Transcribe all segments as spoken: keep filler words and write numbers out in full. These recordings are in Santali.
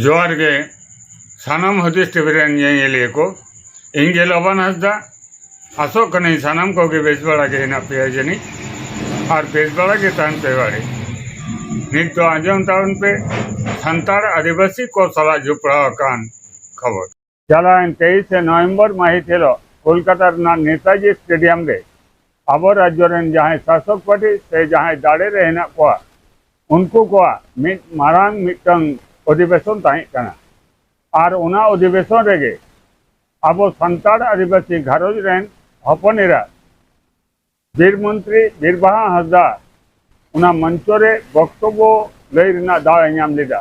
ᱡᱚᱦᱟᱨ ᱜᱮ ᱥᱟᱱᱟᱢ ᱦᱩᱫᱤᱥ ᱴᱤᱵᱷᱤ ᱨᱮᱱ ᱧᱮᱧᱮᱞᱤᱭᱟᱹ ᱠᱚ᱾ ᱤᱧ ᱜᱮ ᱞᱚᱵᱟᱱ ᱦᱟᱸᱥᱫᱟ᱾ ᱟᱥᱚᱜ ᱠᱟᱹᱱᱟᱹᱧ ᱥᱟᱱᱟᱢ ᱠᱚᱜᱮ ᱵᱮᱥ ᱵᱟᱲᱟ ᱜᱮ ᱦᱮᱱᱟᱜ ᱯᱮᱭᱟ ᱡᱟᱹᱱᱤᱡ, ᱟᱨ ᱵᱮᱥ ᱵᱟᱲᱟ ᱜᱮ ᱛᱟᱦᱮᱱ ᱯᱮ ᱵᱟᱲᱮ᱾ ᱱᱤᱛ ᱫᱚ ᱟᱸᱡᱚᱢ ᱛᱟᱵᱚᱱ ᱯᱮ ᱥᱟᱱᱛᱟᱲ ᱟᱹᱫᱤᱵᱟᱹᱥᱤ ᱠᱚ ᱥᱟᱞᱟᱜ ᱡᱚᱯᱲᱟᱣ ᱟᱠᱟᱱ ᱠᱷᱚᱵᱚᱨ᱾ ᱪᱟᱞᱟᱣᱮᱱ ᱛᱮᱭᱤᱥᱮ ᱱᱚᱵᱷᱮᱢᱵᱚᱨ ᱢᱟᱹᱦᱤᱛ ᱦᱤᱞᱳᱜ ᱠᱳᱞᱠᱟᱛᱟ ᱨᱮᱱᱟᱜ ᱱᱮᱛᱟᱡᱤ ᱥᱴᱮᱰᱤᱭᱟᱢ ᱨᱮ ᱟᱵᱚ ᱨᱟᱡᱽᱡᱚ ᱨᱮᱱ ᱡᱟᱦᱟᱸᱭ ᱥᱟᱥᱚᱠ ᱯᱟᱨᱴᱤ ᱥᱮ ᱡᱟᱦᱟᱸᱭ ᱫᱟᱲᱮ ᱨᱮ ᱦᱮᱱᱟᱜ ᱠᱚᱣᱟ, ᱩᱱᱠᱩ ᱠᱚᱣᱟᱜ ᱢᱤᱫ ᱢᱟᱨᱟᱝ ᱢᱤᱫᱴᱟᱝ ᱚᱫᱷᱤᱵᱮᱥᱚᱱ ᱛᱟᱦᱮᱸ ᱠᱟᱱᱟ᱾ ᱟᱨ ᱚᱱᱟ ᱚᱫᱷᱤᱵᱮᱥᱚᱱ ᱨᱮᱜᱮ ᱟᱵᱚ ᱥᱟᱱᱛᱟᱲ ᱟᱹᱫᱤᱵᱟᱹᱥᱤ ᱜᱷᱟᱨᱚᱸᱡᱽ ᱨᱮᱱ ᱦᱚᱯᱚᱱ ᱮᱨᱟ ᱵᱤᱨ ᱢᱚᱱᱛᱨᱤ ᱵᱤᱨᱵᱟᱦᱟ ᱦᱟᱸᱥᱫᱟ ᱚᱱᱟ ᱢᱚᱧᱪᱚ ᱨᱮ ᱵᱚᱠᱛᱚᱵᱵᱚ ᱞᱟᱹᱭ ᱨᱮᱱᱟᱜ ᱫᱟᱣ ᱮ ᱧᱟᱢ ᱞᱮᱫᱟ᱾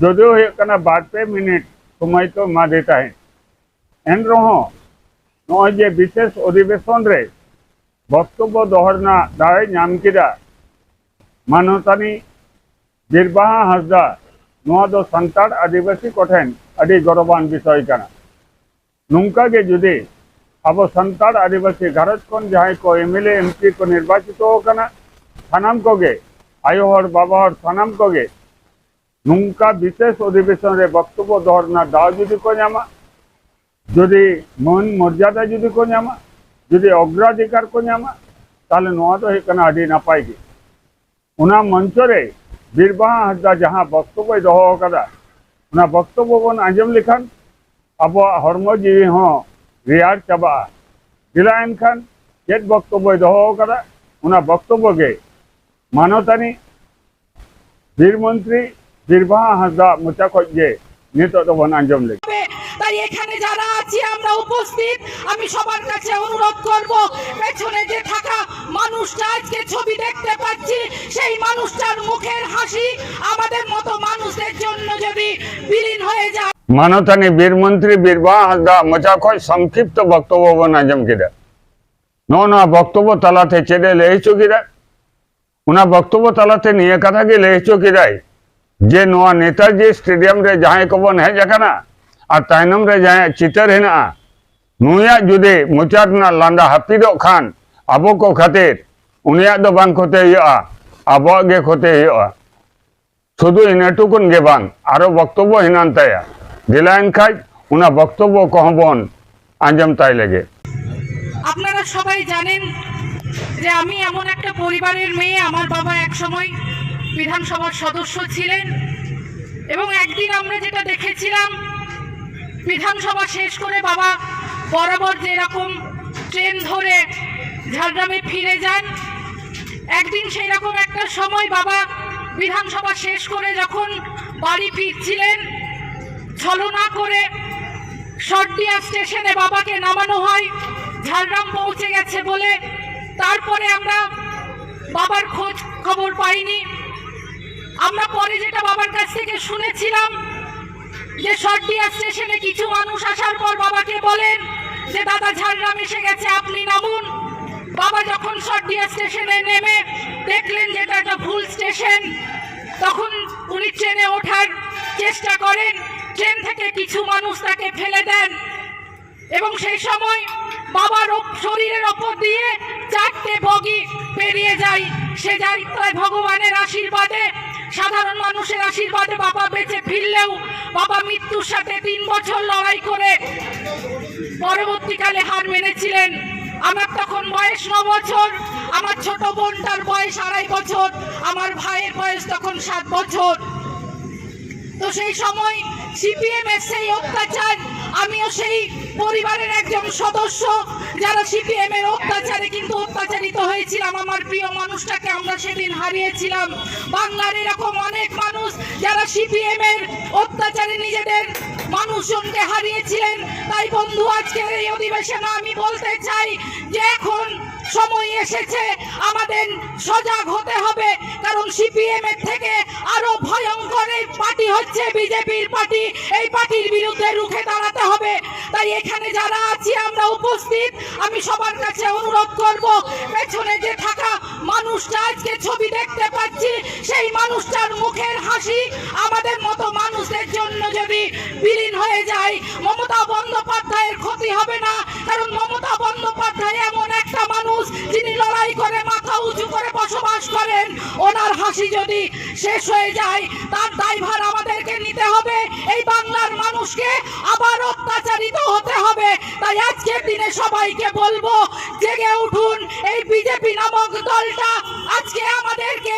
ᱡᱚᱫᱤᱭᱳ ᱦᱩᱭᱩᱜ ᱠᱟᱱᱟ ᱵᱟᱨ ᱯᱮ ᱢᱤᱱᱤᱴ ᱥᱚᱢᱚᱭ ᱠᱚ ᱮᱢᱟᱫᱮ ᱛᱟᱦᱮᱸᱫ, ᱮᱱ ᱨᱮᱦᱚᱸ ᱱᱚᱜᱼᱚᱭ ᱡᱮ ᱵᱤᱥᱮᱥ ᱚᱫᱷᱤᱵᱮᱥᱚᱱ ᱨᱮ ᱵᱚᱠᱛᱚᱵᱵᱚ ᱫᱚᱦᱚ ᱨᱮᱱᱟᱜ ᱫᱟᱣ ᱮ ᱧᱟᱢ ᱠᱮᱫᱟ ᱢᱟᱱᱚᱛᱟᱱᱤ ᱵᱤᱨᱵᱟᱦᱟ ᱦᱟᱸᱥᱫᱟ, ᱱᱚᱣᱟ ᱫᱚ ᱥᱟᱱᱛᱟᱲ ᱟᱹᱫᱤᱵᱟᱹᱥᱤ ᱠᱚᱴᱷᱮᱱ ᱟᱹᱰᱤ ᱜᱚᱨᱚᱵᱟᱱ ᱵᱤᱥᱚᱭ ᱠᱟᱱᱟ᱾ ᱱᱚᱝᱠᱟ ᱜᱮ ᱡᱩᱫᱤ ᱟᱵᱚ ᱥᱟᱱᱛᱟᱲ ᱟᱹᱫᱤᱵᱟᱹᱥᱤ ᱜᱷᱟᱨᱚᱸᱡᱽ ᱠᱷᱚᱱ ᱡᱟᱦᱟᱸᱭ ᱠᱚ M L A, M P ᱠᱚ ᱱᱤᱨᱵᱟᱪᱤᱛᱚ ᱟᱠᱟᱱᱟ, ᱥᱟᱱᱟᱢ ᱠᱚᱜᱮ, ᱟᱭᱳ ᱦᱚᱲ, ᱵᱟᱵᱟ ᱦᱚᱲ, ᱥᱟᱱᱟᱢ ᱠᱚᱜᱮ ᱱᱚᱝᱠᱟ ᱵᱤᱥᱮᱥ ᱚᱫᱷᱤᱵᱮᱥᱚᱱ ᱨᱮ ᱵᱚᱠᱛᱚᱵᱵᱚ ᱫᱚᱦᱚ ᱨᱮᱱᱟᱜ ᱫᱟᱣ ᱡᱩᱫᱤ ᱠᱚ ᱧᱟᱢᱟ, ᱡᱩᱫᱤ ᱢᱟᱹᱱ ᱢᱚᱨᱡᱟᱫᱟ ᱡᱩᱫᱤ ᱠᱚ ᱧᱟᱢᱟ, ᱡᱩᱫᱤ ᱚᱜᱨᱟᱫᱷᱤᱠᱟᱨ ᱠᱚ ᱧᱟᱢᱟ, ᱛᱟᱦᱚᱞᱮ ᱱᱚᱣᱟ ᱫᱚ ᱦᱩᱭᱩᱜ ᱠᱟᱱᱟ ᱟᱹᱰᱤ ᱱᱟᱯᱟᱭ ᱜᱮ᱾ ᱚᱱᱟ ᱢᱚᱧᱪᱚ ᱨᱮ ᱵᱤᱨᱵᱟᱦᱟ ᱦᱟᱸᱥᱫᱟ ᱡᱟᱦᱟᱸ ᱵᱚᱠᱛᱚᱵᱵᱚᱭ ᱫᱚᱦᱚ ᱟᱠᱟᱫᱟ, ᱚᱱᱟ ᱵᱚᱠᱛᱚᱵᱵᱚ ᱵᱚᱱ ᱟᱸᱡᱚᱢ ᱞᱮᱠᱷᱟᱱ ᱟᱵᱚᱣᱟᱜ ᱦᱚᱲᱢᱚ ᱡᱤᱣᱤ ᱦᱚᱸ ᱨᱮᱭᱟᱲ ᱪᱟᱵᱟᱜᱼᱟ᱾ ᱫᱮᱞᱟ ᱮᱱᱠᱷᱟᱱ ᱪᱮᱫ ᱵᱚᱠᱛᱚᱵᱵᱚᱭ ᱫᱚᱦᱚ ᱟᱠᱟᱫᱟ, ᱚᱱᱟ ᱵᱚᱠᱛᱚᱵᱵᱚ ᱜᱮ ᱢᱟᱱᱚᱛᱟᱱᱤ ᱵᱤᱨ ᱢᱚᱱᱛᱨᱤ ᱵᱤᱨᱵᱟᱦᱟ ᱦᱟᱸᱥᱫᱟ ᱢᱚᱪᱟ ᱠᱷᱚᱱ ᱜᱮ ᱱᱤᱛᱚᱜ ᱫᱚᱵᱚᱱ ᱟᱸᱡᱚᱢ ᱞᱮᱜᱮ᱾ তাই এখানে যারা আছি আমরা উপস্থিত, আমি সবার কাছে অনুরোধ করব, পেছনে যে থাকা মানুষটা আজকে ছবি দেখতে পাচ্ছি, সেই মানুষটার মুখের হাসি আমাদের মতো মানুষদের জন্য যদি বিলীন হয়ে যায়। ᱢᱟᱱᱚᱛᱟᱱᱤ ᱵᱤᱨ ᱢᱚᱱᱛᱨᱤ ᱵᱤᱨᱵᱟᱦᱟ ᱦᱟᱸᱥᱫᱟ ᱢᱚᱪᱟ ᱠᱷᱚᱱ ᱥᱚᱝᱠᱷᱤᱯᱛᱚ ᱵᱚᱠᱛᱚᱵᱵᱚ ᱵᱚᱱ ᱟᱸᱡᱚᱢ ᱠᱮᱫᱟ᱾ ᱱᱚᱜᱼᱚ ᱱᱚᱣᱟ ᱵᱚᱠᱛᱚᱵᱵᱚ ᱛᱟᱞᱟᱛᱮ ᱪᱮᱫ ᱮ ᱞᱟᱹᱭ ᱦᱚᱪᱚ ᱠᱮᱫᱟ? ᱚᱱᱟ ᱵᱚᱠᱛᱚᱵᱵᱚ ᱛᱟᱞᱟᱛᱮ ᱱᱤᱭᱟᱹ ᱠᱟᱛᱷᱟ ᱜᱮ ᱞᱟᱹᱭ ᱦᱚᱪᱚ ᱠᱮᱫᱟᱭ ᱡᱮ ᱱᱚᱣᱟ ᱱᱮᱛᱟᱡᱤ ᱥᱴᱮᱰᱤᱭᱟᱢ ᱨᱮ ᱡᱟᱦᱟᱸᱭ ᱠᱚᱵᱚᱱ ᱦᱮᱡ ᱟᱠᱟᱱᱟ ᱟᱨ ᱛᱟᱭᱱᱚᱢ ᱨᱮ ᱡᱟᱦᱟᱸᱭᱟᱜ ᱪᱤᱛᱟᱹᱨ ᱦᱮᱱᱟᱜᱼᱟ, ᱱᱩᱭᱟᱜ ᱡᱩᱫᱤ ᱢᱚᱪᱟ ᱨᱮᱱᱟᱜ ᱞᱟᱸᱫᱟ ᱦᱟᱹᱯᱤᱫᱚᱜ ᱠᱷᱟᱱ ᱟᱵᱚ ᱠᱚ ᱠᱷᱟᱹᱛᱤᱨ ᱩᱱᱤᱭᱟᱜ ᱫᱚ ᱵᱟᱝ ᱠᱷᱚᱛᱤ ᱦᱩᱭᱩᱜᱼᱟ, ᱟᱵᱚᱣᱟᱜ ᱜᱮ ᱠᱷᱚᱛᱤ ᱦᱩᱭᱩᱜᱼᱟ᱾ ᱥᱩᱫᱷᱩ ᱤᱱᱟᱹ ᱴᱩᱠᱩᱱ ᱜᱮ ᱵᱟᱝ, ᱟᱨᱚ ᱵᱚᱠᱛᱚᱵᱵᱚ ᱦᱮᱱᱟᱜ ᱛᱟᱭᱟ᱾ ᱫᱮᱞᱟ ᱮᱱᱠᱷᱟᱡ ᱚᱱᱟ ᱵᱚᱠᱛᱚᱵᱵᱚ ᱠᱚᱦᱚᱸ ᱵᱚᱱ ᱟᱸᱡᱚᱢ ᱛᱟᱭ ᱞᱮᱜᱮ᱾ আপনারা সবাই জানেন যে আমি এমন একটা পরিবারের মেয়ে। আমার বাবা এক সময় বিধানসভার সদস্য ছিলেন এবং একদিন আমরা যেটা দেখেছিলাম, বিধানসভা শেষ করে বাবা বরাবর যেরকম ট্রেন ধরে ঝাড়গ্রামে ফিরে যান, একদিন সেই রকম একটা সময় বাবা বিধানসভা শেষ করে যখন বাড়ি ফিরছিলেন, ছলনা করে সর্দিয়া স্টেশনে বাবাকে নামানো হয়। ঝাড়গ্রাম পৌঁছে গেছে বলে তারপরে আমরা বাবার খোঁজ খবর পাইনি। আমরা পরে যেটা বাবার কাছ থেকে শুনেছিলাম যে সর্দিয়া স্টেশনে কিছু মানুষ আসার পর বাবাকে বলেন যে, "দাদা, ঝাড়গ্রাম এসে গেছে, আপনি নামুন।" বাবা যখন সর্দিয়া স্টেশনে নেমে দেখলেন যে এটা একটা ভুল স্টেশন, তখন উনি ট্রেনে ওঠার চেষ্টা করেন। ট্রেন থেকে কিছু মানুষ তাকে ফেলে দেন এবং সেই সময় বাবার ওপ- শরীরের ওপর দিয়ে চারটে বগি পেরিয়ে যায়। সে যাত্রায় ভগবানের আশীর্বাদে, সাধারণ মানুষের আশীর্বাদে বাবা বেঁচে ফিরলেও বাবা মৃত্যুর সাথে তিন বছর লড়াই করে পরবর্তীকালে হার মেনেছিলেন। আমার তখন বয়স ন বছর, আমার ছোট বোনটার বয়স আড়াই বছর, আমার ভাইয়ের বয়স তখন সাত বছর। তো সেই সময় সিপিএম এর সেই অত্যাচার, আমিও সেই পরিবারের একজন সদস্য, যারা সিপিএম এর অত্যাচারে কিন্তু অত্যাচারিত হয়েছিলাম। আমার প্রিয় মানুষটাকে আমরা সেদিন হারিয়েছিলাম। বাংলার এরকম অনেক মানুষ যারা সিপিএম এর অত্যাচারে নিজেদের মানুষজনকে হারিয়েছিলেন। তাই বন্ধু, আজকের এই অধিবেশনে আমি বলতে চাই যে এখন সময় এসেছে আমাদের সজাগ হতে হবে, কারণ সিপিএম এর থেকে আরো ভয়ঙ্কর এই পার্টি হচ্ছে বিজেপির পার্টি। এই পার্টির বিরুদ্ধে রুখে দাঁড়াতে হবে। তাই এখানে যারা আছি আমরা উপস্থিত, আমি সবার কাছে অনুরোধ করব, পেছনে যে থাকা মানুষটা আজকে ছবি দেখতে পাচ্ছি, সেই মানুষটার মুখের হাসি আমাদের মতো মানুষদের জন্য যদি বিলীন হয়ে যায়, মমতা বন্দ্যোপাধ্যায়ের ক্ষতি হবে না। কারণ মমতা বন্দ্যোপাধ্যায় এমন একটা মানুষ, যিনি লড়াই করে মাথা উঁচু করে বসবাস করেন। ওনার হাসি যদি শেষ হয়ে যায়, তার দায়ভার আমাদেরকে নিতে হবে। এই বাংলার মানুষকে আবার অত্যাচারিত হতে হবে। তাই আজকের দিনে সবাইকে বলবো, জেগে উঠুন। এই বিজেপি নামক দলটা আজকে আমাদেরকে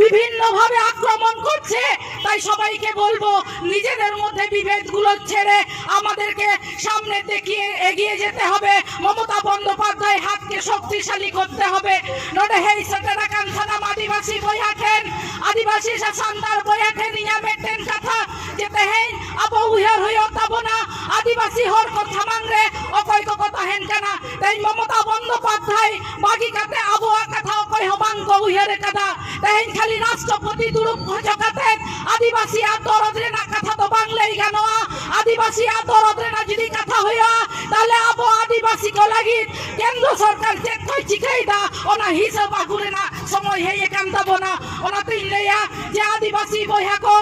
বিভিন্নভাবে আক্রমণ করছে। তাই সবাইকে বলবো, নিজেদের মধ্যে বিভেদগুলো ছেড়ে আমাদেরকে সামনের দিকে এগিয়ে যেতে হবে। মমতা বন্দ্যোপাধ্যায় হাতকে শক্তিশালী করতে হবে। ᱱᱚᱰᱮ ᱦᱮᱡ ᱥᱮᱴᱮᱨ ᱟᱠᱟᱱ ᱥᱟᱱᱟᱢ ᱟᱹᱫᱤᱵᱟᱹᱥᱤ ᱵᱚᱭᱦᱟ ᱴᱷᱮᱱ, ᱟᱹᱫᱤᱵᱟᱹᱥᱤ ᱥᱮ ᱥᱟᱱᱛᱟᱲ ᱵᱚᱭᱦᱟ ᱴᱷᱮᱱ ᱤᱧᱟᱹᱜ ᱢᱤᱫᱴᱮᱱ ᱠᱟᱛᱷᱟ, ᱡᱮ ᱛᱮᱦᱮᱧ ᱟᱵᱚ ᱩᱭᱦᱟᱹᱨ ᱦᱩᱭᱩᱜ ᱛᱟᱵᱚᱱᱟ, ᱟᱹᱫᱤᱵᱟᱹᱥᱤ ᱦᱚᱲ ᱠᱚ ᱥᱟᱢᱟᱝ ᱨᱮ ᱚᱠᱚᱭ ᱠᱚᱠᱚ ᱛᱟᱦᱮᱱ ᱠᱟᱱᱟ᱾ ᱛᱮᱦᱮᱧ ᱢᱚᱢᱚᱛᱟ ᱵᱚᱱᱫᱳᱯᱟᱫᱽᱫᱷᱟᱭ ᱵᱟᱹᱜᱤ ᱠᱟᱛᱮ ᱟᱵᱚᱣᱟᱜ ᱠᱟᱛᱷᱟ ᱚᱠᱚᱭ ᱦᱚᱸ ᱵᱟᱝ ᱠᱚ ᱩᱭᱦᱟᱹᱨ ᱟᱠᱟᱫᱟ᱾ ᱛᱮᱦᱮᱧ ᱠᱷᱟᱹᱞᱤ ᱨᱟᱥᱴᱨᱚᱯᱚᱛᱤ ᱫᱩᱲᱩᱵ ᱦᱚᱪᱚ ᱠᱟᱛᱮ ᱟᱹᱫᱤᱵᱟᱹᱥᱤᱭᱟᱜ ᱫᱚᱨᱚᱫ ᱨᱮᱱᱟᱜ ᱠᱟᱛᱷᱟ ᱫᱚ ᱵᱟᱝ ᱞᱟᱹᱭ ᱜᱟᱱᱚᱜᱼᱟ᱾ ᱟᱹᱫᱤᱵᱟᱹᱥᱤᱭᱟᱜ ᱫᱚᱨᱚᱫ ᱨᱮᱱᱟᱜ ᱡᱩᱫᱤ ᱠᱟᱛᱷᱟ ᱦᱩᱭᱩᱜᱼᱟ, ᱛᱟᱦᱞᱮ ᱟᱵᱚ ᱟᱹᱫᱤᱵᱟᱹᱥᱤ ᱠᱚ ᱞᱟᱹᱜᱤᱫ ᱠᱮᱱᱫᱨᱚ ᱥᱚᱨᱠᱟᱨ ᱪᱮᱫ ᱠᱚᱭ ᱪᱤᱠᱟᱹᱭᱮᱫᱟ, ᱚᱱᱟ ᱦᱤᱥᱟᱹᱵ ᱟᱹᱜᱩ ᱨᱮᱱᱟᱜ ᱥᱚᱢᱚᱭ ᱦᱮᱡ ᱟᱠᱟᱱ ᱛᱟᱵᱚᱱᱟ᱾ ᱚᱱᱟᱛᱤᱧ ᱞᱟᱹᱭᱟ ᱡᱮ ᱟᱹᱫᱤᱵᱟᱹᱥᱤ ᱵᱚᱭᱦᱟ ᱠᱚ,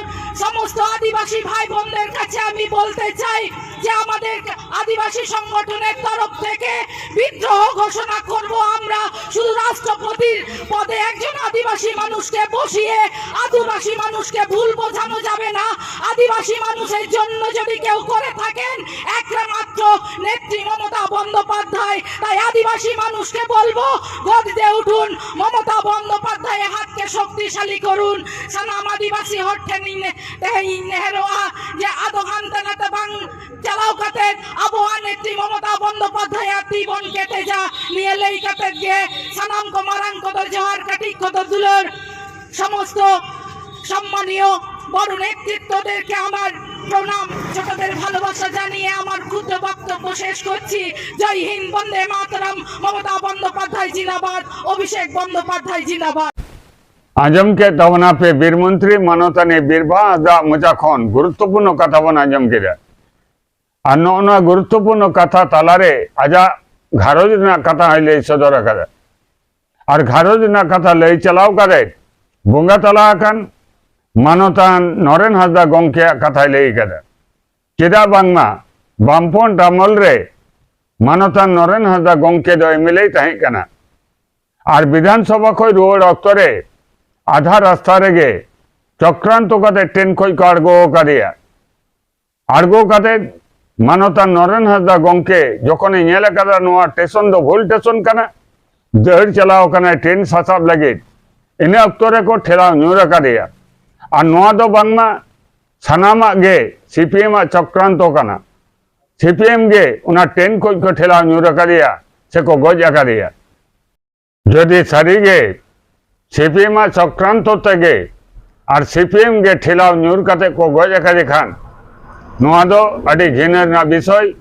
সমস্ত আদিবাসী ভাই বোনদের কাছে আমি বলতে চাই যে আমাদের আদিবাসী সংগঠনের তরফ থেকে বিদ্রোহ ঘোষণা করব আমরা। শুধু রাষ্ট্রপতির পদে একজন আদিবাসী মানুষকে বসিয়ে আদিবাসী মানুষকে ভুল বোঝানো যাবে না। আদিবাসী মানুষের জন্য যদি কেউ করে থাকেন, একমাত্র নেত্রী মমতা বন্দ্যোপাধ্যায়। তাই আদিবাসী মানুষকে বলবো, গর্জে উঠুন, মমতা বন্দ্যোপাধ্যায়ের হাতকে শক্তিশালী করুন। ᱥᱟᱱᱟᱢ ᱟᱹᱫᱤᱵᱟᱹᱥᱤ ᱦᱚᱲ ᱴᱷᱮᱱ ᱤᱧ ᱛᱮᱦᱮᱧ ᱤᱧ ᱱᱮᱦᱚᱨᱚᱜᱼᱟ ᱡᱮ ᱟᱫᱚ ᱦᱟᱱᱛᱮ ᱱᱟᱛᱮ ᱵᱟᱝ ᱪᱟᱞᱟᱣ ᱠᱟᱛᱮ ᱟᱵᱚᱣᱟᱜ ᱱᱮᱛᱨᱤ ᱢᱚᱢᱚᱛᱟ ᱵᱚᱱᱫᱳᱯᱟᱫᱽᱫᱷᱟᱭᱟᱜ ᱛᱤ ᱵᱚᱱ ᱠᱮᱴᱮᱡᱟ᱾ ᱱᱤᱭᱟᱹ ᱞᱟᱹᱭ ᱠᱟᱛᱮ ᱜᱮ ᱥᱟᱱᱟᱢ ᱠᱚ, ᱢᱟᱨᱟᱝ ᱠᱚᱫᱚ ᱡᱚᱦᱟᱨ, ᱠᱟᱹᱴᱤᱡ ᱠᱚᱫᱚ ᱫᱩᱞᱟᱹᱲ, সমস্ত সম্মানীয় বড় নেতৃত্বদেরকে আমার প্রণাম, ছোটদের ভালোবাসা জানিয়ে আমার ক্ষুদ্র বক্তব্য শেষ করছি। জয় হিন্দ, বন্দে মাতরম, মমতা বন্দ্যোপাধ্যায় জিন্দাবাদ, অভিষেক বন্দ্যোপাধ্যায় জিন্দাবাদ। ᱟᱸᱡᱚᱢ ᱠᱮᱫ ᱛᱟᱵᱚᱱᱟ ᱯᱮ ᱵᱤᱨ ᱢᱚᱱᱛᱨᱤ ᱢᱟᱱᱚᱛᱟᱱᱤ ᱵᱤᱨᱵᱟᱦᱟ ᱦᱟᱸᱥᱫᱟᱜ ᱢᱚᱪᱟ ᱠᱷᱚᱱ ᱜᱩᱨᱩᱛᱛᱚᱯᱩᱨᱱᱚ ᱠᱟᱛᱷᱟ ᱵᱚᱱ ᱟᱸᱡᱚᱢ ᱠᱮᱫᱟ᱾ ᱟᱨ ᱱᱚᱜᱼᱚ ᱱᱚᱣᱟ ᱜᱩᱨᱩᱛᱛᱚᱯᱩᱨᱱᱚ ᱠᱟᱛᱷᱟ ᱛᱟᱞᱟᱨᱮ ᱟᱡᱟᱜ ᱜᱷᱟᱨᱚᱸᱡᱽ ᱨᱮᱱᱟᱜ ᱠᱟᱛᱷᱟ ᱦᱚᱸᱭ ᱞᱟᱹᱭ ᱥᱚᱫᱚᱨ ᱟᱠᱟᱫᱟ᱾ ᱟᱨ ᱜᱷᱟᱨᱚᱸᱡᱽ ᱨᱮᱱᱟᱜ ᱠᱟᱛᱷᱟ ᱞᱟᱹᱭ ᱪᱟᱞᱟᱣ ᱠᱟᱛᱮ ᱵᱚᱸᱜᱟ ᱛᱟᱞᱟ ᱟᱠᱟᱱ ᱢᱟᱱᱚᱛᱟᱱ ᱱᱚᱨᱮᱱ ᱦᱟᱸᱥᱫᱟ ᱜᱚᱢᱠᱮᱭᱟᱜ ᱠᱟᱛᱷᱟᱭ ᱞᱟᱹᱭ ᱟᱠᱟᱫᱟ᱾ ᱪᱮᱫᱟᱜ ᱵᱟᱝᱢᱟ ᱵᱟᱢᱯᱷᱨᱚᱱᱴ ᱟᱢᱚᱞ ᱨᱮ ᱢᱟᱱᱚᱛᱟᱱ ᱱᱚᱨᱮᱱ ᱦᱟᱸᱥᱫᱟ ᱜᱚᱢᱠᱮ ᱫᱚ ᱮᱢ ᱮᱞ ᱮᱭ ᱛᱟᱦᱮᱸ ᱠᱟᱱᱟ᱾ ᱟᱨ ᱵᱤᱫᱷᱟᱱ ᱥᱚᱵᱷᱟ ᱠᱷᱚᱱ ᱨᱩᱣᱟᱹᱲ ᱚᱠᱛᱚ ᱨᱮ ᱟᱫᱷᱟ ᱨᱟᱥᱛᱟ ᱨᱮᱜᱮ ᱪᱚᱠᱨᱟᱱᱛᱚ ᱠᱟᱛᱮ ᱴᱨᱮᱱ ᱠᱷᱚᱡ ᱠᱚ ᱟᱬᱜᱚ ᱟᱠᱟᱫᱮᱭᱟ᱾ ᱟᱬᱜᱚ ᱠᱟᱛᱮ ᱢᱟᱱᱚᱛᱟᱱ ᱱᱚᱨᱮᱱ ᱦᱟᱸᱥᱫᱟ ᱜᱚᱢᱠᱮ ᱡᱚᱠᱷᱚᱱᱮ ᱧᱮᱞ ᱟᱠᱟᱫᱟ ᱱᱚᱣᱟ ᱥᱴᱮᱥᱚᱱ ᱫᱚ ᱵᱷᱩᱞ ᱥᱴᱮᱥᱚᱱ ᱠᱟᱱᱟ, ᱫᱟᱹᱲ ᱪᱟᱞᱟᱣ ᱠᱟᱱᱟᱭ ᱴᱨᱮᱱ ᱥᱟᱥᱟᱵ ᱞᱟᱹᱜᱤᱫ᱾ ᱤᱱᱟᱹ ᱚᱠᱛᱚ ᱨᱮᱠᱚ ᱴᱷᱮᱞᱟᱣ ᱧᱩᱨ ᱟᱠᱟᱫᱮᱭᱟ᱾ ᱟᱨ ᱱᱚᱣᱟ ᱫᱚ ᱵᱟᱝᱢᱟ ᱥᱟᱱᱟᱢᱟᱜ ᱜᱮ ᱥᱤ ᱯᱤ ᱮᱢ ᱟᱜ ᱪᱚᱠᱨᱟᱱᱛᱚ ᱠᱟᱱᱟ᱾ ᱥᱤ ᱯᱤ ᱮᱢ ᱜᱮ ᱚᱱᱟ ᱴᱨᱮᱱ ᱠᱷᱚᱡ ᱠᱚ ᱴᱷᱮᱞᱟᱣ ᱧᱩᱨ ᱟᱠᱟᱫᱮᱭᱟ ᱥᱮᱠᱚ ᱜᱚᱡ ᱟᱠᱟᱫᱮᱭᱟ᱾ ᱡᱩᱫᱤ ᱥᱟᱹᱨᱤᱜᱮ ᱥᱤ ᱯᱤ ᱮᱢ ᱟᱜ ᱪᱚᱠᱨᱟᱱᱛᱚ ᱛᱮᱜᱮ ᱟᱨ ᱥᱤ ᱯᱤ ᱮᱢ ᱜᱮ ᱴᱷᱮᱞᱟᱣ ᱧᱩᱨ ᱠᱟᱛᱮ ᱠᱚ ᱜᱚᱡ ᱟᱠᱟᱫᱮ ᱠᱷᱟᱱ, ᱱᱚᱣᱟ ᱫᱚ ᱟᱹᱰᱤ ᱜᱷᱤᱱᱟᱹ ᱨᱮᱱᱟᱜ ᱵᱤᱥᱚᱭ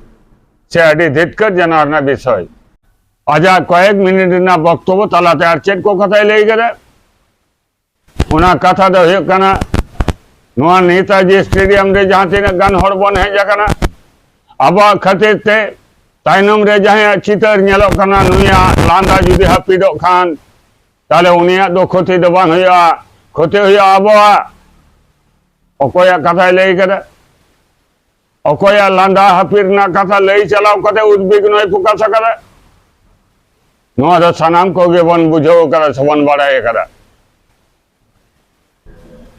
ᱥᱮ ᱟᱹᱰᱤ ᱫᱷᱤᱛᱠᱟᱹᱨ ᱡᱟᱱᱟᱣ ᱨᱮᱱᱟᱜ ᱵᱤᱥᱚᱭ᱾ ᱟᱡᱟᱜ ᱠᱚᱭᱮᱠ ᱢᱤᱱᱤᱴ ᱨᱮᱱᱟᱜ ᱵᱚᱠᱛᱚᱵᱚ ᱛᱟᱞᱟᱛᱮ ᱟᱨ ᱪᱮᱫ ᱠᱚ ᱠᱟᱛᱷᱟᱭ ᱞᱟᱹᱭ ᱠᱮᱫᱟ? ᱚᱱᱟ ᱠᱟᱛᱷᱟ ᱫᱚ ᱦᱩᱭᱩᱜ ᱠᱟᱱᱟ, ᱱᱚᱣᱟ ᱱᱮᱛᱟᱡᱤ ᱥᱴᱮᱰᱤᱭᱟᱢ ᱨᱮ ᱡᱟᱦᱟᱸ ᱛᱤᱱᱟᱹᱜ ᱜᱟᱱ ᱦᱚᱲ ᱵᱚᱱ ᱦᱮᱡ ᱟᱠᱟᱱᱟ, ᱟᱵᱚᱣᱟᱜ ᱠᱷᱟᱹᱛᱤᱨ ᱛᱮ ᱛᱟᱭᱱᱚᱢ ᱨᱮ ᱡᱟᱦᱟᱸᱭᱟᱜ ᱪᱤᱛᱟᱹᱨ ᱧᱮᱞᱚᱜ ᱠᱟᱱᱟ, ᱱᱩᱭᱟᱜ ᱞᱟᱸᱫᱟ ᱡᱩᱫᱤ ᱦᱟᱹᱯᱤᱫᱚᱜ ᱠᱷᱟᱱ, ᱛᱟᱦᱞᱮ ᱩᱱᱤᱭᱟᱜ ᱫᱚ ᱠᱷᱚᱛᱤ ᱫᱚ ᱵᱟᱝ ᱦᱩᱭᱩᱜᱼᱟ, ᱠᱷᱚᱛᱤ ᱦᱩᱭᱩᱜᱼᱟ ᱟᱵᱚᱣᱟᱜ᱾ ᱚᱠᱚᱭᱟᱜ ᱠᱟᱛᱷᱟᱭ ᱞᱟᱹᱭ ᱠᱟᱫᱟ? ᱚᱠᱚᱭᱟᱜ ᱞᱟᱸᱫᱟ ᱦᱟᱹᱯᱤᱫ ᱨᱮᱱᱟᱜ ᱠᱟᱛᱷᱟ ᱞᱟᱹᱭ ᱪᱟᱞᱟᱣ ᱠᱟᱛᱮ ᱩᱫᱽᱵᱤᱜᱽᱱᱚᱭ ᱯᱨᱚᱠᱟᱥ ᱟᱠᱟᱫᱟ? ᱱᱚᱣᱟ ᱫᱚ ᱥᱟᱱᱟᱢ ᱠᱚᱜᱮ ᱵᱚᱱ ᱵᱩᱡᱷᱟᱹᱣ ᱠᱟᱫᱟ ᱥᱮᱵᱚᱱ ᱵᱟᱲᱟᱭ ᱠᱟᱫᱟ᱾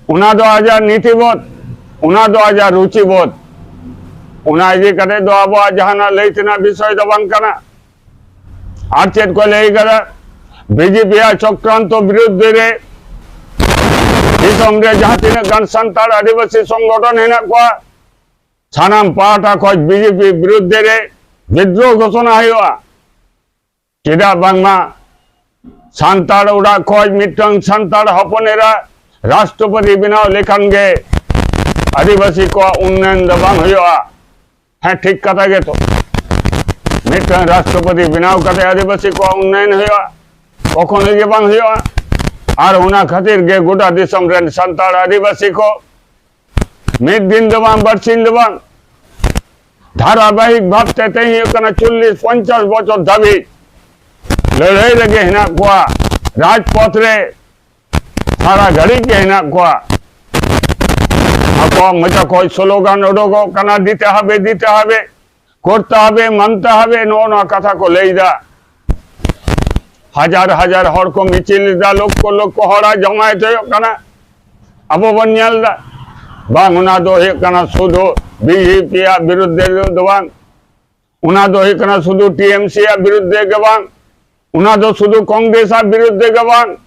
ᱚᱱᱟ ᱫᱚ ᱟᱡᱟᱜ ᱱᱤᱛᱤᱵᱳᱫᱷ, ᱚᱱᱟ ᱫᱚ ᱟᱡᱟᱜ ᱨᱩᱪᱤᱵᱳᱫᱷ᱾ ᱚᱱᱟ ᱤᱫᱤ ᱠᱟᱛᱮ ᱫᱚ ᱟᱵᱚᱣᱟᱜ ᱡᱟᱦᱟᱱᱟᱜ ᱞᱟᱹᱭ ᱛᱮᱱᱟᱜ ᱵᱤᱥᱚᱭ ᱫᱚ ᱵᱟᱝ ᱠᱟᱱᱟ᱾ ᱟᱨ ᱪᱮᱫ ᱠᱚ ᱞᱟᱹᱭ ᱠᱟᱫᱟ? ᱵᱤ ᱡᱮ ᱯᱤ ᱟᱜ ᱪᱚᱠᱨᱟᱱᱛᱚ ᱵᱤᱨᱩᱫᱽᱫᱷ ᱨᱮ ᱫᱤᱥᱚᱢ ᱨᱮ ᱡᱟᱦᱟᱸ ᱛᱤᱱᱟᱹᱜ ᱜᱟᱱ ᱥᱟᱱᱛᱟᱲ ᱟᱹᱫᱤᱵᱟᱹᱥᱤ ᱥᱚᱝᱜᱚᱴᱷᱚᱱ ᱦᱮᱱᱟᱜ ᱠᱚᱣᱟ, ᱥᱟᱱᱟᱢ ᱯᱟᱦᱴᱟ ᱠᱷᱚᱱ ᱵᱤ ᱡᱮ ᱯᱤ ᱵᱤᱨᱩᱫᱽᱫᱷ ᱨᱮ ᱵᱤᱫᱽᱨᱳᱦᱚ ᱜᱷᱳᱥᱚᱱᱟ ᱦᱩᱭᱩᱜᱼᱟ᱾ ᱪᱮᱫᱟᱜ ᱵᱟᱝᱢᱟ ᱥᱟᱱᱛᱟᱲ ᱚᱲᱟᱜ ᱠᱷᱚᱱ ᱢᱤᱫᱴᱟᱝ ᱥᱟᱱᱛᱟᱲ ᱦᱚᱯᱚᱱ ᱮᱨᱟ ᱨᱟᱥᱴᱨᱚᱯᱚᱛᱤ ᱵᱮᱱᱟᱣ ᱞᱮᱠᱷᱟᱱ ᱜᱮ ᱟᱹᱫᱤᱵᱟᱹᱥᱤ ᱠᱚᱣᱟᱜ ᱩᱱᱱᱚᱭᱚᱱ ᱫᱚ ᱵᱟᱝ ᱦᱩᱭᱩᱜᱼᱟ᱾ ᱦᱮᱸ, ᱴᱷᱤᱠ ᱠᱟᱛᱷᱟ ᱜᱮᱛᱚ᱾ ᱢᱤᱫᱴᱟᱝ ᱨᱟᱥᱴᱨᱚᱯᱚᱛᱤ ᱵᱮᱱᱟᱣ ᱠᱟᱛᱮ ᱟᱹᱫᱤᱵᱟᱹᱥᱤ ᱠᱚᱣᱟᱜ ᱩᱱᱱᱚᱭᱚᱱ ᱦᱩᱭᱩᱜᱼᱟ? ᱠᱚᱠᱷᱚᱱᱳ ᱜᱮ ᱵᱟᱝ ᱦᱩᱭᱩᱜᱼᱟ᱾ ᱟᱨ ᱚᱱᱟ ᱠᱷᱟᱹᱛᱤᱨ ᱜᱮ ᱜᱚᱴᱟ ᱫᱤᱥᱚᱢ ᱨᱮᱱ ᱥᱟᱱᱛᱟᱲ ᱟᱹᱫᱤᱵᱟᱹᱥᱤ ᱠᱚ ᱢᱤᱫ ᱫᱤᱱ ᱫᱚ ᱵᱟᱝ, ᱵᱟᱨᱥᱤᱧ ᱫᱚ ᱵᱟᱝ, ᱫᱷᱟᱨᱟᱵᱟᱦᱤᱠ ᱵᱷᱟᱵᱽ ᱛᱮ ᱛᱮᱦᱮᱧ ᱦᱩᱭᱩᱜ ᱠᱟᱱᱟ ᱪᱚᱞᱞᱤᱥ ᱯᱚᱧᱪᱟᱥ ᱵᱚᱪᱷᱚᱨ ᱫᱷᱟᱹᱵᱤᱡ ᱞᱟᱹᱲᱦᱟᱹᱭ ᱨᱮᱜᱮ ᱦᱮᱱᱟᱜ ᱠᱚᱣᱟ᱾ ᱨᱟᱡᱽᱯᱚᱛᱷ ᱨᱮ ᱥᱟᱨᱟ ᱜᱷᱟᱹᱲᱤᱡ ᱜᱮ ᱦᱮᱱᱟᱜ ᱠᱚᱣᱟ᱾ ᱟᱠᱚᱣᱟᱜ ᱢᱚᱪᱟ ᱠᱷᱚᱱ ᱥᱞᱳᱜᱟᱱ ᱚᱰᱚᱠᱚᱜ ᱠᱟᱱᱟ, "ᱫᱤᱛᱮ ᱦᱟᱵᱮ, ᱫᱤᱛᱮ ᱦᱟᱵᱮ, ᱠᱚᱨᱛᱮ ᱦᱟᱵᱮ, ᱢᱟᱱᱛᱮ ᱦᱟᱵᱮ", ᱱᱚᱜᱼᱚ ᱱᱚᱣᱟ ᱠᱟᱛᱷᱟ ᱠᱚ ᱞᱟᱹᱭᱫᱟ᱾ ᱦᱟᱡᱟᱨ ᱦᱟᱡᱟᱨ ᱦᱚᱲ ᱠᱚ ᱢᱤᱪᱷᱤᱞ ᱮᱫᱟ, ᱞᱚᱠᱠᱷᱚ ᱞᱚᱠᱠᱷᱚ ᱦᱚᱲᱟᱜ ᱡᱚᱢᱟᱭᱮᱛ ᱦᱩᱭᱩᱜ ᱠᱟᱱᱟ, ᱟᱵᱚ ᱵᱚᱱ ᱧᱮᱞ ᱮᱫᱟ᱾ ᱵᱟᱝ, ᱚᱱᱟ ᱫᱚ ᱦᱩᱭᱩᱜ ᱠᱟᱱᱟ ᱥᱩᱫᱷᱩ ᱵᱤᱡᱮᱯᱤ ᱟᱜ ᱵᱤᱨᱩᱫᱷ ᱨᱮ ᱫᱚ ᱵᱟᱝ, ᱚᱱᱟ ᱫᱚ ᱦᱩᱭᱩᱜ ᱠᱟᱱᱟ ᱥᱩᱫᱷᱩ ᱴᱤ ᱮᱢ ᱥᱤ ᱟᱜ ᱵᱤᱨᱩᱫᱷ ᱨᱮ ᱜᱮ ᱵᱟᱝ, ᱚᱱᱟ ᱫᱚ ᱥᱩᱫᱷᱩ ᱠᱚᱝᱜᱨᱮᱥ ᱟᱜ ᱵᱤᱨᱩᱫᱷ ᱨᱮ ᱜᱮ ᱵᱟᱝ᱾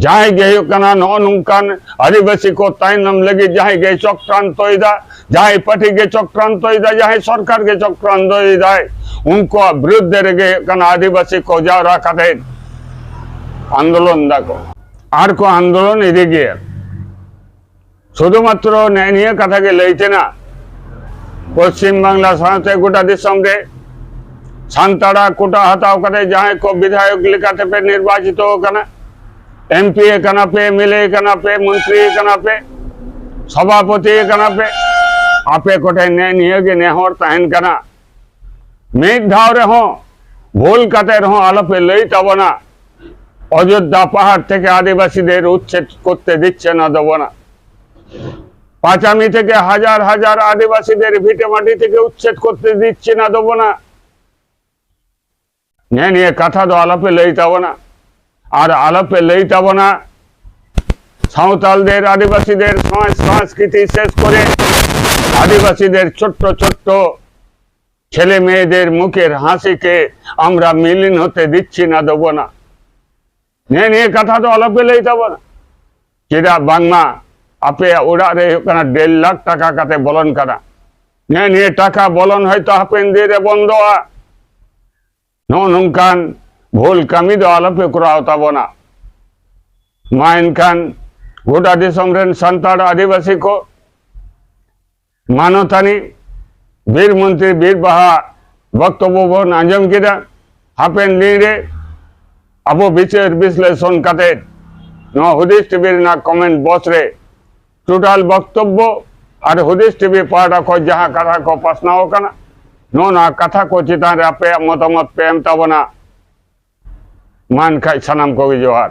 ᱡᱟᱦᱟᱸᱭ ᱜᱮ ᱦᱩᱭᱩᱜ ᱠᱟᱱᱟ ᱱᱚᱜᱼᱚ ᱱᱚᱝᱠᱟᱱ ᱟᱹᱫᱤᱵᱟᱹᱥᱤ ᱠᱚ ᱛᱟᱭᱱᱚᱢ ᱞᱟᱹᱜᱤᱫ ᱡᱟᱦᱟᱸᱭ ᱜᱮ ᱪᱚᱠᱨᱟᱱᱛᱚᱭᱮᱫᱟ, ᱡᱟᱦᱟᱸᱭ ᱯᱟᱨᱴᱤ ᱜᱮ ᱪᱚᱠᱨᱟᱱᱛᱚᱭᱮᱫᱟ, ᱡᱟᱦᱟᱸᱭ ᱥᱚᱨᱠᱟᱨ ᱜᱮ ᱪᱚᱠᱨᱟᱱᱛᱚᱭᱮᱫᱟᱭ, ᱩᱱᱠᱩᱣᱟᱜ ᱵᱤᱨᱩᱫᱷ ᱨᱮᱜᱮ ᱦᱩᱭᱩᱜ ᱠᱟᱱᱟ ᱟᱹᱫᱤᱵᱟᱹᱥᱤ ᱠᱚ ᱡᱟᱣᱨᱟ ᱠᱟᱛᱮ ᱟᱱᱫᱳᱞᱚᱱ ᱫᱟᱠᱚ ᱟᱨ ᱠᱚ ᱟᱱᱫᱳᱞᱚᱱ ᱤᱫᱤ ᱜᱮᱭᱟ᱾ ᱥᱩᱫᱷᱩ ᱢᱟᱛᱨᱚ ᱱᱮᱜᱼᱮ ᱱᱤᱭᱟᱹ ᱠᱟᱛᱷᱟ ᱜᱮ ᱞᱟᱹᱭ ᱛᱮᱱᱟᱜ, ᱯᱚᱥᱪᱤᱢ ᱵᱟᱝᱞᱟ ᱥᱟᱶᱛᱮ ᱜᱚᱴᱟ ᱫᱤᱥᱚᱢ ᱨᱮ ᱥᱟᱱᱛᱟᱲᱟᱜ ᱠᱳᱴᱟ ᱦᱟᱛᱟᱣ ᱠᱟᱛᱮ ᱡᱟᱦᱟᱸᱭ ᱠᱚ ᱵᱤᱫᱷᱟᱭᱚᱠ ᱞᱮᱠᱟᱛᱮ ᱯᱮ ᱱᱤᱨᱵᱟᱪᱤᱛᱚ ᱟᱠᱟᱱᱟ, ᱮᱢ ᱯᱤ ᱟᱠᱟᱱᱟ ᱯᱮ, ᱮᱢ ᱮᱞ ᱮ ᱟᱠᱟᱱᱟ ᱯᱮ, ᱢᱚᱱᱛᱨᱤ ᱟᱠᱟᱱᱟ ᱯᱮ, ᱥᱚᱵᱷᱟᱯᱚᱛᱤ ᱟᱠᱟᱱᱟ ᱯᱮ, ᱟᱯᱮ ᱠᱚᱴᱷᱮᱱ ᱱᱮᱜᱼᱮ ᱱᱤᱭᱟᱹ ᱜᱮ ᱱᱮᱦᱚᱨ ᱛᱟᱦᱮᱱ ᱠᱟᱱᱟ, ᱢᱤᱫ ᱫᱷᱟᱣ ᱨᱮᱦᱚᱸ ᱵᱷᱩᱞ ᱠᱟᱛᱮ ᱨᱮᱦᱚᱸ ᱟᱞᱚᱯᱮ ᱞᱟᱹᱭ ᱛᱟᱵᱚᱱᱟ, অযোধ্যা পাহাড় থেকে আদিবাসীদের উচ্ছেদ করতে দিচ্ছে না দেব না। পাঁচামি থেকে হাজার হাজার আদিবাসীদের ভিটেমাটি থেকে উচ্ছেদ করতে দিচ্ছে না দেব না। ᱱᱮᱜᱼᱮ ᱱᱤᱭᱟᱹ ᱠᱟᱛᱷᱟ ᱫᱚ ᱟᱞᱚᱯᱮ ᱞᱟᱹᱭ ᱛᱟᱵᱚᱱᱟ᱾ ᱟᱨ ᱟᱞᱚᱯᱮ ᱞᱟᱹᱭ ᱛᱟᱵᱚᱱᱟ, ᱥᱟᱶᱛᱟᱞ ᱫᱮᱨ, ᱟᱹᱫᱤᱵᱟᱹᱥᱤ ᱫᱮᱨ ᱥᱚᱢᱟᱡᱽ ᱥᱚᱝᱥᱠᱨᱤᱛᱤ ᱥᱮᱥ ᱠᱚᱨᱮ ᱟᱹᱫᱤᱵᱟᱹᱥᱤ ᱫᱮᱨ ᱪᱷᱳᱴᱴᱚ ᱪᱷᱳᱴᱴᱚ ছেলে মেয়েদের মুখের হাসিকে আমরা মলিন হতে দিচ্ছি না, দেব না। ᱱᱮᱜᱼᱮ ᱱᱤᱭᱟᱹ ᱠᱟᱛᱷᱟ ᱫᱚ ᱟᱞᱚᱯᱮ ᱞᱟᱹᱭ ᱛᱟᱵᱚᱱᱟ᱾ ᱪᱮᱫᱟᱜ ᱵᱟᱝᱢᱟ ᱟᱯᱮᱭᱟᱜ ᱚᱲᱟᱜ ᱨᱮ ᱦᱩᱭᱩᱜ ᱠᱟᱱᱟ ᱰᱮᱲ ᱞᱟᱠᱷ ᱴᱟᱠᱟ ᱠᱟᱛᱮ ᱵᱚᱞᱚᱱ ᱠᱟᱱᱟ᱾ ᱱᱮᱜᱼᱮ ᱱᱤᱭᱟᱹ ᱴᱟᱠᱟ ᱵᱚᱞᱚᱱ ᱦᱚᱭᱛᱳ ᱦᱟᱯᱮᱱ ᱫᱤᱱ ᱨᱮ ᱵᱚᱱᱫᱚᱜᱼᱟ᱾ ᱱᱚᱜᱼᱚ ᱱᱚᱝᱠᱟᱱ ᱵᱷᱩᱞ ᱠᱟᱹᱢᱤ ᱫᱚ ᱟᱞᱚᱯᱮ ᱠᱚᱨᱟᱣ ᱛᱟᱵᱚᱱᱟ᱾ ᱢᱟ ᱮᱱᱠᱷᱟᱱ ᱜᱚᱴᱟ ᱫᱤᱥᱚᱢ ᱨᱮᱱ ᱥᱟᱱᱛᱟᱲ ᱟᱹᱫᱤᱵᱟᱹᱥᱤ ᱠᱚ, ᱢᱟᱱᱚᱛᱟᱱᱤ ᱵᱤᱨ ᱢᱚᱱᱛᱨᱤ ᱵᱤᱨ ᱵᱟᱦᱟ ᱵᱚᱠᱛᱚᱵᱵᱚ ᱵᱚᱱ ᱟᱸᱡᱚᱢ ᱠᱮᱫᱟ᱾ ᱦᱟᱯᱮᱱ ᱫᱤᱱ ᱨᱮ ᱟᱵᱚ ᱵᱤᱪᱟᱹᱨ ᱵᱤᱥᱞᱮᱥᱚᱱ ᱠᱟᱛᱮ ᱱᱚᱣᱟ ᱦᱩᱫᱤᱥ ᱴᱤᱵᱷᱤ ᱨᱮᱱᱟᱜ ᱠᱚᱢᱮᱱᱴ ᱵᱚᱠᱥ ᱨᱮ ᱴᱳᱴᱟᱞ ᱵᱚᱠᱛᱚᱵᱵᱚ ᱟᱨ ᱦᱩᱫᱤᱥ ᱴᱤᱵᱷᱤ ᱯᱟᱦᱴᱟ ᱠᱷᱚᱱ ᱡᱟᱦᱟᱸ ᱠᱟᱛᱷᱟ ᱠᱚ ᱯᱟᱥᱱᱟᱣ ᱟᱠᱟᱱᱟ, ᱱᱚᱜᱼᱚ ᱱᱚᱣᱟ ᱠᱟᱛᱷᱟ ᱠᱚ ᱪᱮᱛᱟᱱ ᱨᱮ ᱟᱯᱮᱭᱟᱜ ᱢᱚᱛᱟᱢᱚᱛ ᱯᱮ ᱮᱢ ᱛᱟᱵᱚᱱᱟ᱾ ᱢᱟ ᱮᱱᱠᱷᱟᱡ ᱥᱟᱱᱟᱢ ᱠᱚᱜᱮ ᱡᱚᱦᱟᱨ᱾